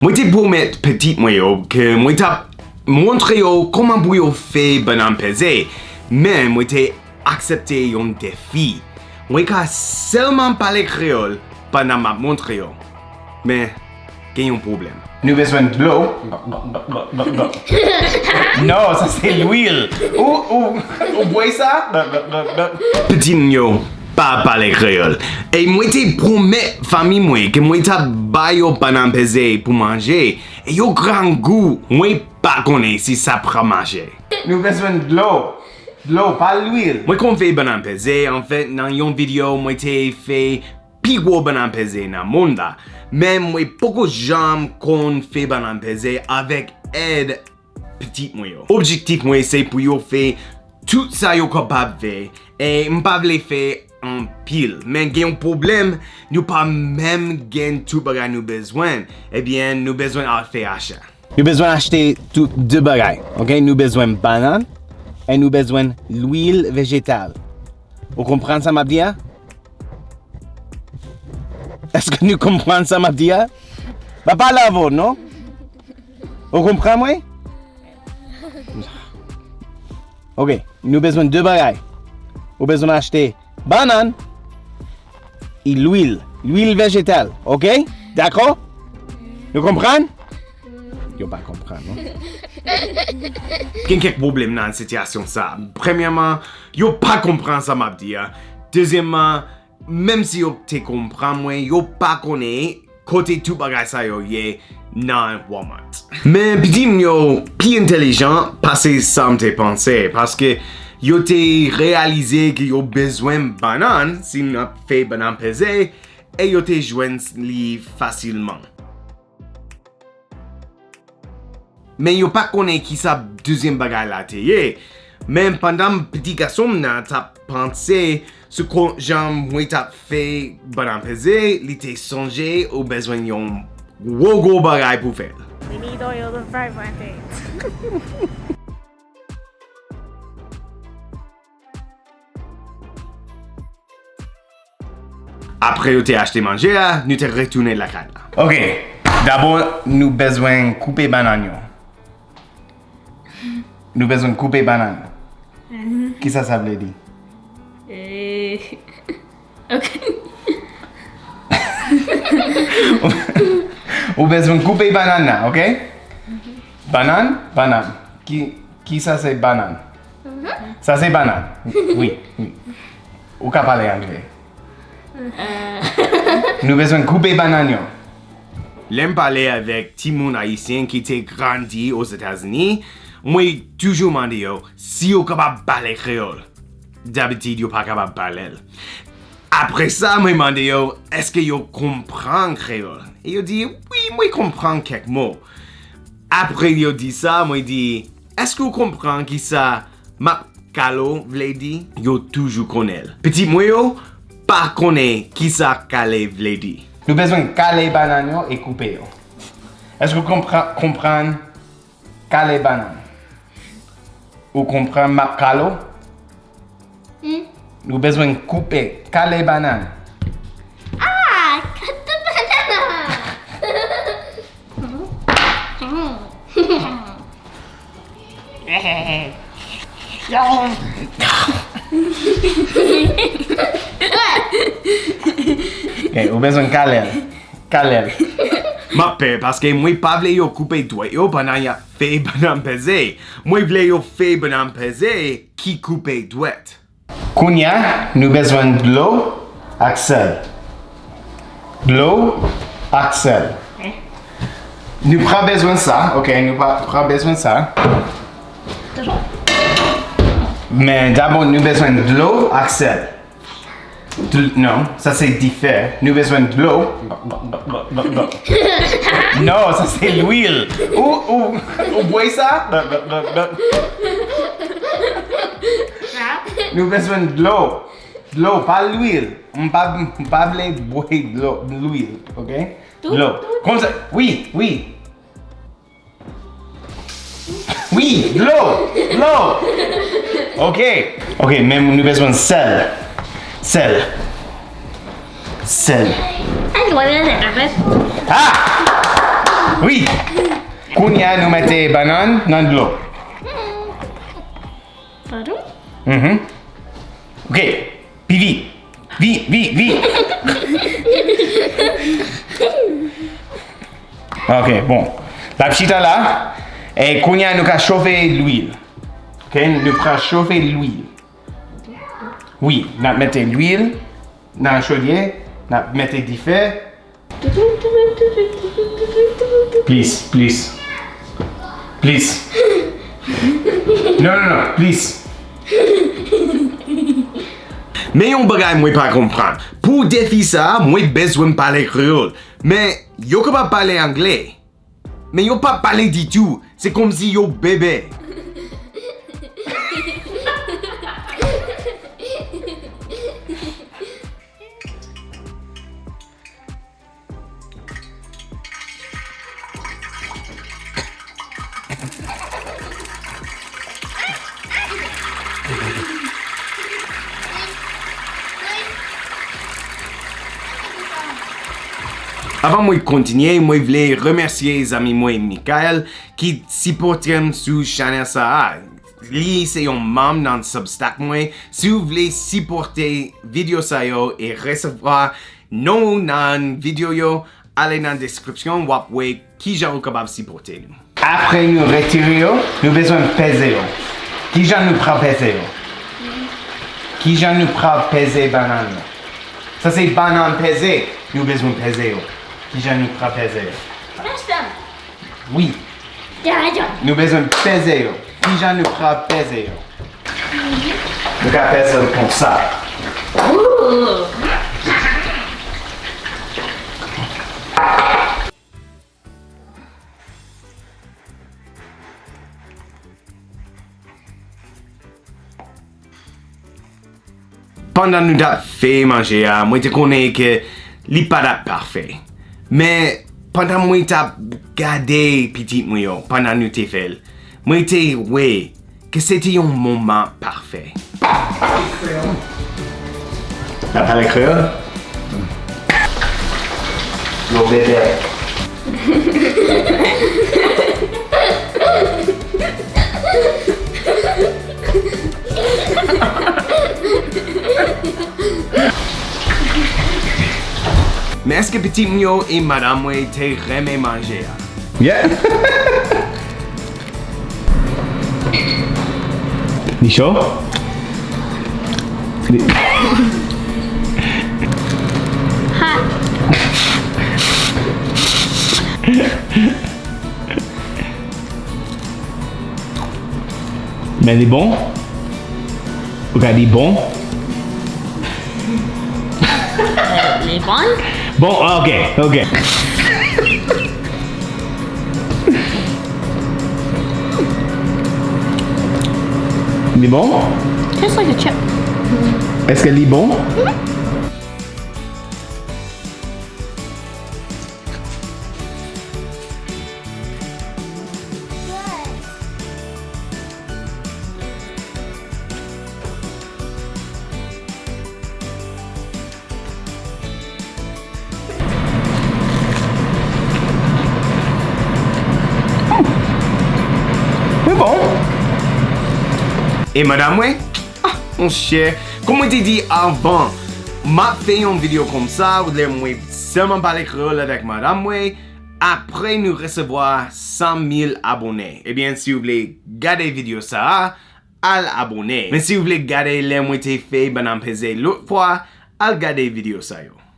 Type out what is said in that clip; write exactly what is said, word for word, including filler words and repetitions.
Mwen te pwomèt pitit mwen yo ke mwen t ap montre yo kòman pou yo fè bannann peze, men mwen te aksepte yon defi. Mwen ka sèlman pale kreyòl pandan m ap montre yo. Men, gen yon pwoblèm. Nou bezwen dlo. Non, sa se lwil. Ou, ou, ou bwè sa? Pitit m yo pa pale kreyòl. E mwen te pwomèt fanmi mwen ke mwen t ap ba yo bannann peze pou manje. E yo grangou. Mwen pa konnen si sa pral mache. Nou bezwen dlo. Dlo, pa lwil. Mwen konn fè bannann peze, anfèt, nan yon videyo, mwen te fè pi gwo bannann peze nan mond la. Men mwen poko janm konn fè bannann peze avèk èd pitit mwen yo. Objektif mwen se pou yo fè tout sa yo kapab fè, e m pa vle fè anpil. Men gen yon pwoblèm, nou pa menm gen tout bagay nou bezwen. Ebyen, nou bezwen al fè acha. Nou bezwen achte tou de bagay, oke? Nou bezwen bannann e nou bezwen lwil vejetal. Ou konprann sa m ap di a? Èske nou konprann sa m ap di a? M pa pale avè w, non? Ou konprann mwen? Oke, nou bezwen de bagay. Ou bezwen achte bannann e lwil, lwil vejetal, oke? Dakò? Nou konprann? Yo pa konprann, non? Gen kèk pwoblèm nan sitiyasyon sa. Premyèman, yo pa konprann sa m ap di a. Dezyèmman, menm si yo te konprann mwen, yo pa konnen kote tout bagay sa yo ye nan Walmart. Men pitit m yo pi entèlijan pase sa m te panse, paske yo te reyalize ke yo bezwen bannann si n ap fè bannann peze, e yo te jwenn li fasilman. Men yo pa konnen kisa dezyèm bagay la te ye. Men pandan pitit gason m nan t ap panse sou kon jan mwen t ap fè bannann peze, li te sonje ou bezwen yon gwo gwo bagay pou fè l. We need oil to fry plantains. Apre yo te achte manje a, nou te retounen lakay la. Oke, dabò nou bezwen koupe bannann yo. Nou bezwen koupe bannann. Kisa sa vle di? Eh, ok. Ou bezwen koupe bannann nan, oke? Bannann, bannann. Ki, kisa se bannann? Sa se bannann. Wi, wi. Ou ka pale angle. Nou bezwen koupe bannann yo. Lè m pale avèk timoun ayisyen ki te grandi Ozetazini, mwen toujou mande yo si yo kapab pale kreyòl. Dabitid, yo pa kapab pale l. Apre sa, mwen mande yo, èske yo konprann kreyòl? E yo di, wi, mwen konprann kèk mo. Apre yo di sa, mwen di, èske w konprann kisa m ap kalo vle di? Yo toujou konnen l. Pitit mwen yo pa konnen kisa kale vle di. Nou bezwen kale bannann yo e koupe yo. Èske w konpra-, konprann kale bannann? Ou konprann m ap kalo? Hmm. Nou bezwen koupe, kale bannann. Ah, cut the banana! Eh, ou bezwen kale l. Kale l. M ap pè paske mwen pa vle yo koupe dwèt yo pandan y ap fè bannann peze. Mwen vle yo fè bannann peze ki koupe dwèt. Kounye a, nou bezwen dlo ak sèl. Dlo ak sèl. Nou pa bezwen sa, oke, nou pa, pa bezwen sa. Men dabò, nou bezwen dlo ak sèl. Dl-, non, sa se dife. Nou bezwen dlo. Non, sa se lwil. Ou, ou, ou bwè sa? Nou bezwen dlo. Dlo, pa lwil. M pa, m pa vle bwè dlo, lwil, oke? Dlo. Konsa, wi, wi. Wi, dlo, dlo. Oke. Oke, men nou bezwen sèl. Sèl. Sèl. Ah! Wi. Kounye a, nou mete bannann nan dlo. Padon? Mhm. Ok. Pi vit. Vit, vit, vit. Ok, bon. L ap chita la. E kounye a, nou ka chofe lwil. Ok, nou pral chofe lwil. Wi, n ap mete lwil nan chodye, n ap mete dife. Plis, plis. Plis. Non, non, non, plis. Men yon bagay mwen pa konprann. Pou defi sa a, mwen bezwen pale kreyòl. Men yo kapab pale anglè. Men yo pa pale ditou. Se kòmsi yo bebe. Avan mwen kontinye, mwen vle remèsye zanmi mwen Michael ki sipòte m sou chanèl sa a. Li se yon manm nan Substack mwen. Si w vle sipòte videyo sa yo e resevwa non w nan videyo yo, ale nan deskripsyon, w ap wè kijan ou kapab sipòte nou. Apre nou retire yo, nou bezwen peze yo. Kijan nou pral peze yo? Kijan nou pral peze bannann yo? Sa se bannann peze, nou bezwen peze yo. Kijan nou pral peze yo? Wi. Nou bezwen peze yo. Kijan nou pral peze yo? Nou ka peze l konsa. Pandan nou t ap fè manje a, mwen te konnen ke li pa t ap pafè. Men, pandan mwen t ap gade pitit mwen yo, pandan nou te fè l, mwen te wè ke se te yon moman pafè. N ap pale kreyòl? Yo bebe. Men èske pitit m yo e madanm mwen te renmen manje a? Yeah. Li cho? Li... Hot. Men li bon? Ou ka di bon? Li bon? Bon, ah, ok, ok. Li bon? Tastes like a chip. Èske li bon? Li bon. E madanm mwen? Ah, monchè, kòm mwen te di avan, m ap fè yon videyo konsa, lè mwen sèlman pale kreyòl avèk madanm mwen, apre nou resevwa san mil abòne. Ebyen, si w vle gade videyo sa a, al abòne. Men si w vle gade lè mwen te fè bannann peze lòt fwa, al gade videyo sa yo.